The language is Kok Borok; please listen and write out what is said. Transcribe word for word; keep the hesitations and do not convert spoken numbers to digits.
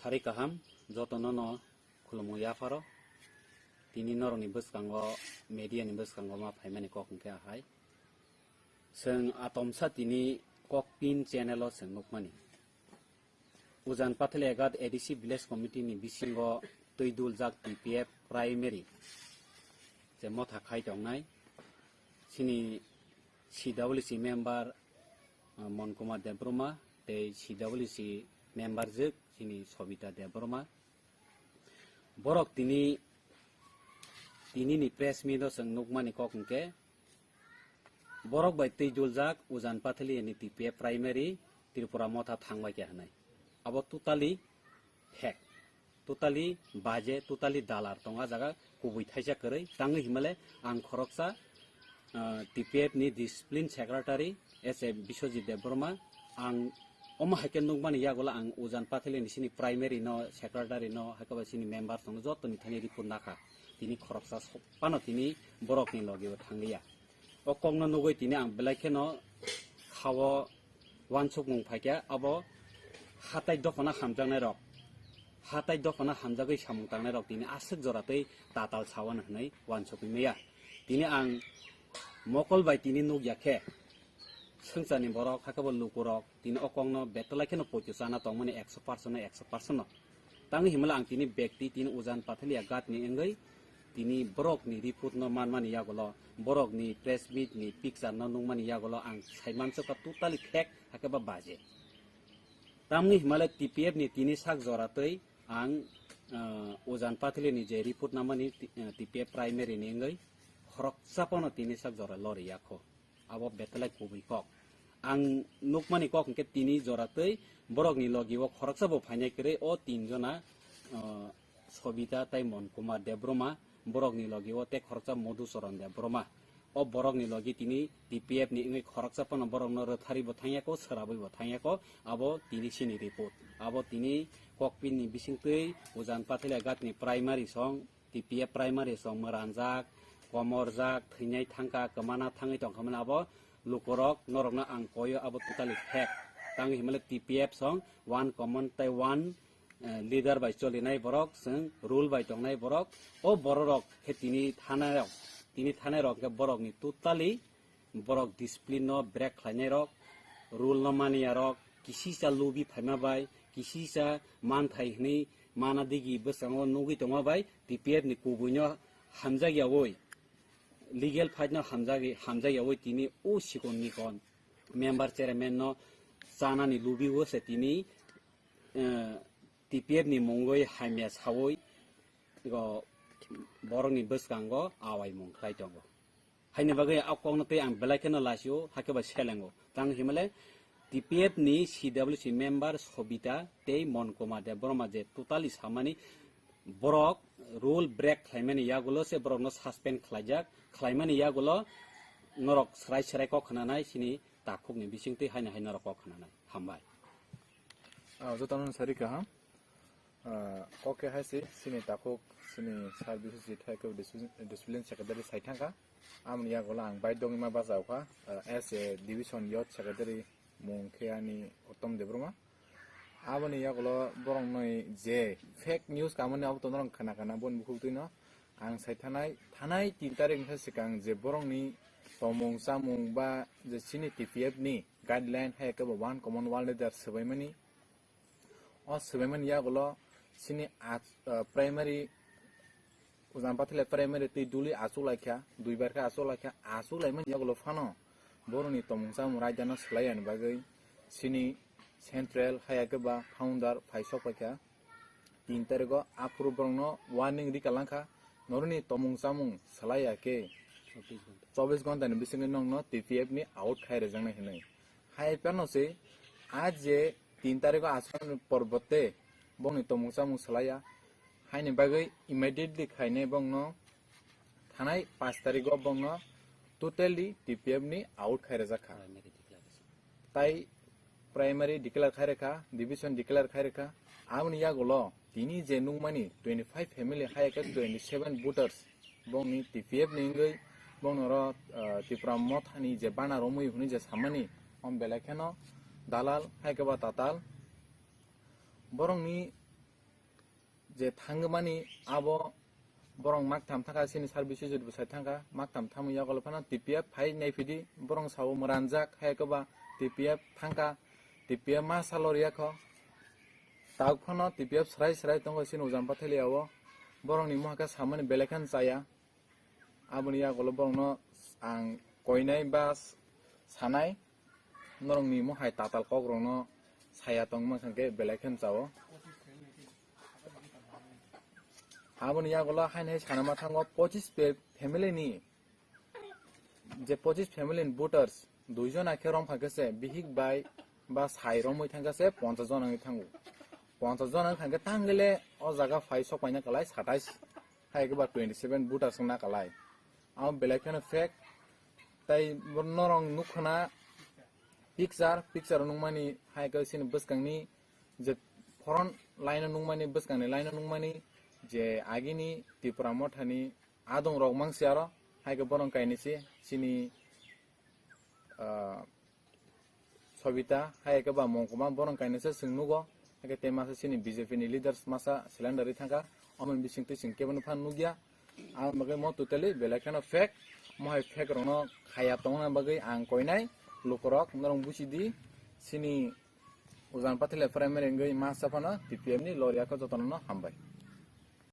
Ari kaham, jotono no khulumung yapharo. Tini norokni bwskango, media ni bwskango ma phaimani kok hwnkhe ahai. Chwng atomsa tini Kokpin channel o chwng nukmani. Ujan Pathali Agat A D C Village Committee ni bisingo twi duljak T P F primary je motha khai tongnai. Chini C W C member, uh, Mon Kumar Debbarma tei C W C member jwk chini Sobita Debbarma. Borok tini, tini ni press meet o chwng nukmani kok hwnkhe, borok bai twi duljak Ujan Pathali ni T P F primary Tripura motha thangbai khe hwnwi. Abo totally fake, totally baje, totally dalar tongo ah jaga, kubui thaisa kwrwi. Tangwi himale ang khoroksa, ah, T P F ni discipline secretary S A Biswajit Debbarma, ang omo hai khe nukmani yagulo ang Ujan Pathali ni sini primary no, secretary no, hai khe ba sini member tongno joto ni thani report nakha. Tini khoroksa sopano tini borok ni logi o thangliya. O kokno nugwi tini ang belai kheno khao wansukmung phaikha, abo hatai dophano hamjaknairok, hatai dophano hamjagwi samung tangnairok tini aswk jora tei tatal sawan hwnwi wansukwi maya. Tini ang mokol bai tini nukya khe, swngcharni borok, hakhe bo lukurok, tini o kokno betwlai kheno poito chana tongmani ekso percent no, ekso percent no. Tangwi himla ang tini bekti tini Ujan Pathalia gatni wngwi tini borokni report no manmani yagulo, borokni press meet ni picture no nukmani yagulo ang saimansukha totally fake hakhe ba baje. Tamni himale T P F ni tini sak jora twi ang, ah, Ujan Pathalia ni je report namani T-, ah, T P F primary ni wngwi khoroksa pono tini sak jora lori yakho. Abo betwlai kubui kok. Ang nukmani kok hwnkhe tini jora twi borokni logi o khoroksa bo phainai kwrwi o tin jona, ah, Sobita tei Mon Kumar Debbarma, borokni logi o tei khoroksa Madhucharan Debbarma. O borokni logi tini T P F ni wngwi khoroksa pono borokno rwthari bo thangyako, swrabwi bo thangyako, abo tini sini report. Abo tini Kokpin ni bisingtwi Ujan Pathalia gatni primary song, T P F primary song mwranjak, komorjak, thwinai thangkha, kwmana thangwi tongkha mani abo lukurok norokno ang koyo abo totally fake. Tangwi himale T P F song one common tei one, eh, leader bai cholinai borok, chwng rule bai tongnai borok. O bororok khe tini thanarok, tini thanairok khe borokni totally borok discipline no break khlainai rok, rule no mani ya rok, kisisa lubi phaima bai, kisisa manthai hwnwi mana digi bwskango nugwi tongma bai, T P F ni kubui no hamjak yawi, legal fight no hamjak, hamjak yawi tini o sikon nikon member chairman no chanani lubi o se tini, eh, T P F ni mungwi hamya sawi go borokni bwskango awaimung khlai tongo. Haini bagwi a kokno tei ang belai kheno lasio, hakhe bai selengo. Tang himale T P F ni C W C member Sobita tei Mon Kumar Debbarma je totally samani borok rule break khlaimani yagulo se borokno suspend khlaijak, khlaimani yagulo norok srai srai kok khnanai sini takhukni bisingtwi haino hai norok kok khnanai. Hambai. Ah, jotono sari kaham. Ah, kok khe hai se, sini takhuk, sini sir Biswajit hai khe discipline, discipline secretary sai thangkha. Amoni yagulo ang bai dongma bachao kha, ah, as a division youth secretary mung khe ani Uttom Debbarma. Aboni yagulo borokni je fake news kamani abo to norok khana khana boni bukhuk twino ang sai thanai, thanai tin tarik wngkha swkang je borokni tomung chamung ba je chini T P F ni guideline hai khe bo one common one leader swbaimani. O swbaimani yagulo chini ach-, ah, primary, Ujan Pathalia primary twi duli achuk laikha, duibar khe achuk laikha, achuk laimani yagulo phano borokni tomung chamung raidano swlai yani bagwi chini central hai khe ba founder phai sok paikha. Tin tarigo aphuru borokno warning rika langkha, norokni tomung chamung swlai ya khe chobbish ghonta ni bisingtwi nokno T P F ni out khai rwjaknai hinwi. Hai phano se a je tin tarigo aswk porbote bongni tomung chamung swlaiya, haini bagwi immediately khainai bongno thanai panch tarigo bongno totally T P F ni out khai rwjak kha. Tai primary declare khai rwkha, division declare khai rwkha, aboni yagulo tini je nukmani twenty five family hai khe twenty seven voters bongni T P F ni wngwi bongno oro, ah, Tipra mothani je bana romwi hwnwi je samani, om belai kheno dalal hai khe ba tatal. Borokni je thangmani abo borok maktham thangkha, sini service sujut bwsai thangkha, maktham thangmani yagulo phano T P F phai naiphidi, borok sao mwranjak, hai khe ba T P F thangkha, T P F ma salo riyakho. Tabuk phano T P F srai srai tongo sini Ujan Pathalia o. Borokni mohai khe samani belai kheno chaya. Aboni yagulo borokno ang koinai ba sanai, norokni mohai tatal kokrokno saya tongma khe belai kheno chao. Aboni yagulo haino hai sanama thango pochis pe-, family ni, je pochis family ni voters, duijon akhe romkha khe se bihik bai ba sai romwi thangkha se ponchas jona wngwi thango. Ponchas jona wngkha khe tangwile o jaga phai sok paina kalai satais, hai khe ba twenty seven voters wngna kalai. Amo belai kheno fake, tai norok nukkhana picture, picture nukmani hai khe sini bwskangni je front line o nukmani, bwskangni line o nukmani je agini Tipra Mothani adong rok mangsi aro, hai khe borok kainwi se sini, ah, Sobita, hai khe ba mongkoma borok kainwi se chwng nugo, hai khe tei masa sini B J P ni leaders masa cylinder ri thangkha, omo bising twi chwng kebo no phan nukya. Ang bagwi mo totally belai kheno fake, mo hai fake rokno khaya tongna bagwi ang koinai lukurok norok buchidi, sini Ujan Pathalia primary wngwi masa phano T P F ni loriya kho jotono no hambai.